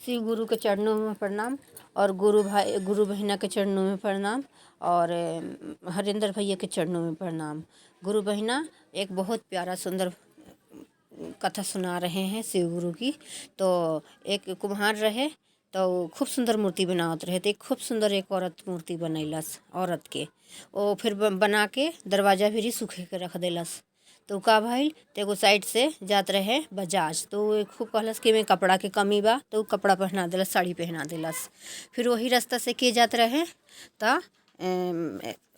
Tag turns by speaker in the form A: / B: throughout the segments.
A: शिव गुरु के चरणों में प्रणाम और गुरु भाई गुरु बहिना के चरणों में प्रणाम और हरिंदर भैया के चरणों में प्रणाम। गुरु बहिना एक बहुत प्यारा सुंदर कथा सुना रहे हैं शिव गुरु की। तो एक कुम्हार रहे तो खूब सुंदर मूर्ति बनावत रहे। तो एक खूब सुंदर एक औरत मूर्ति बनैलस औरत के। ओ फिर बना के दरवाजा भिरी सूखे के रख देलस। तो का भइल त एगो साइड से जात रहे बजाज, तो उ खूब कहलस कि एमे कपड़ा के कमी बा, तो उ कपड़ा पहना देलस, साड़ी पहना देलस। फिर वही रास्ता से के जात रहे त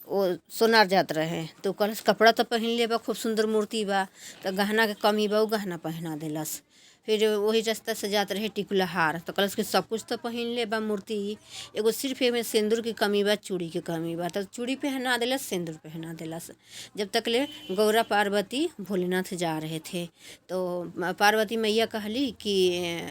A: ओ सोनार जात रहे, तो कहलस कपड़ा तो पहिन ले बा, खूब सुंदर मूर्ति बा, त गहना के कमी बा, उ गहना पहना देलस। फिर वही रास्ता से जात रहे टिकुलाहार, तो कहलस कि सब कुछ तो पहिन ले बा मूर्ति, एगो सिर्फ एमे सिंदूर के कमी बा, चूड़ी के कमी बा, तो चूड़ी पहना देलस, सिंदूर पहना देलस। जब तक ले गौरा पार्वती भोलेनाथ जा रहे थे, तो पार्वती मैया कहली कि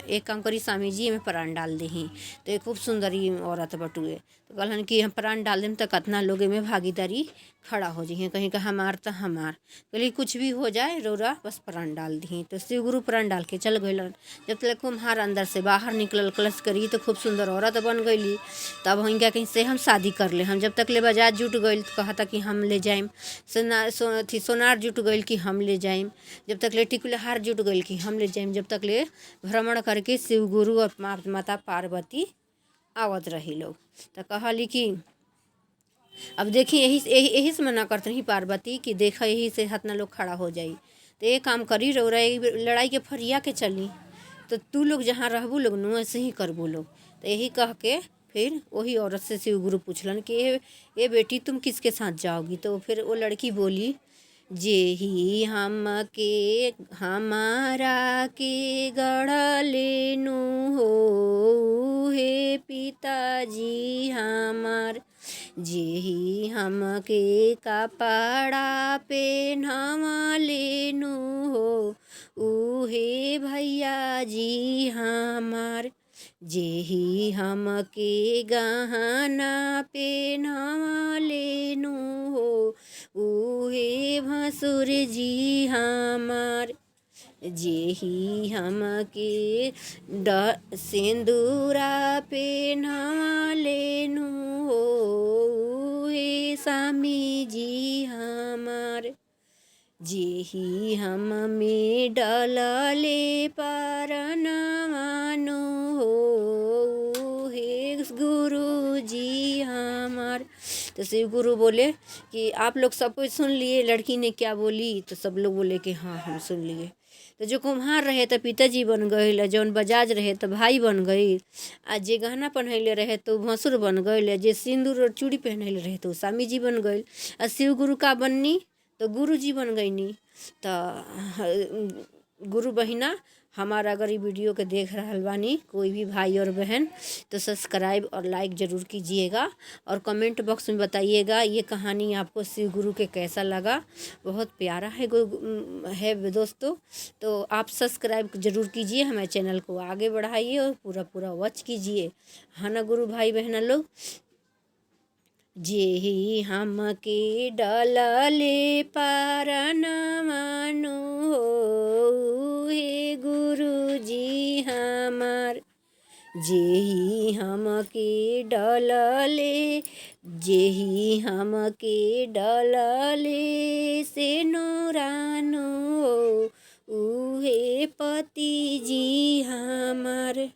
A: एक काम करी स्वामी जी, एमे प्राण डाल दही। तो एक खूब सुंदरी औरत बटुए, तो कहलन कि हम प्राण डाल देम त कतना लोग एमे भागीदारी खड़ा हो जइहें, कहीं का हमार त हमार। कहली कुछ भी हो जाए रौरा बस प्राण डाल दही। तो शिव गुरु प्राण डाल के चल गइलन। जब तक कुम्हार अंदर से बाहर निकलल, कलश करी तो खूब सुंदर औरत बन गईली। तब इनका कहीं से हम शादी कर ले हम। जब तक ले बजाज जुट गइल तो कहता कि हम ले जाइम, सोना सो अथी सोनार जुट गइल कि हम ले जाइम, जब तक ले टिकुलहार जुट गइल कि हम ले जाइम। जब तक ले भ्रमण करके शिव गुरु और माता पार्वती आवत रही लोग। तो कहली कि अब देखी यही यही यही से मना करत रही पार्वती कि देख यही से हतना लोग खड़ा हो जाई, तो ये काम करी रौरा लड़ाई के फरिया के चली, तो तू लोग जहाँ रहबू लोग नु ऐसे ही करबू लोग। तो यही कह के फिर वही औरत से शिव गुरु पूछलन कि ए बेटी तुम किसके साथ जाओगी। तो फिर वो लड़की बोली, जेही हम के हमारा के गढ़ले नु हो हे पिताजी हमार, जेही हम के कपड़ा पेन्हवले नु हो उहे भैया जी हमार, जेही हम के गहना पेन्हवले नु हो उहे भसुर जी हमार, जेही हम के सिंदूरा पेन्हवले नु हो उहे स्वामी जी हमार, जेही हम में डलले परनवानु हो हे गुरु जी हमार। तो शिव गुरु बोले कि आप लोग सब कुछ सुन लिए, लड़की ने क्या बोली। तो सब लोग बोले कि हाँ हम सुन लिए। तो जो कुम्हार रहे तो पिताजी बन गए, जौन बजाज रहे तो भाई बन गई, आ जे गहना पहनले रहे तो भसुर बन गए, जे सिंदूर और चूड़ी पहनले रहे तो स्वामी जी बन गए, आ शिव गुरु का बननी तो गुरु जी बन गईनी। तो गुरु बहिना हमारा अगर ये वीडियो के देख रहल बानी कोई भी भाई और बहन, तो सब्सक्राइब और लाइक ज़रूर कीजिएगा और कमेंट बॉक्स में बताइएगा ये कहानी आपको शिव गुरु के कैसा लगा। बहुत प्यारा है है दोस्तों। तो आप सब्सक्राइब ज़रूर कीजिए, हमारे चैनल को आगे बढ़ाइए और पूरा पूरा वॉच कीजिए। हाँ ना गुरु भाई बहना लोग। जेही हम के डलले परनवानु हो हे गुरु जी हमार, जेही हम के डलले, जेही हम के डलले से नूरानु हो उहे पति जी हमार,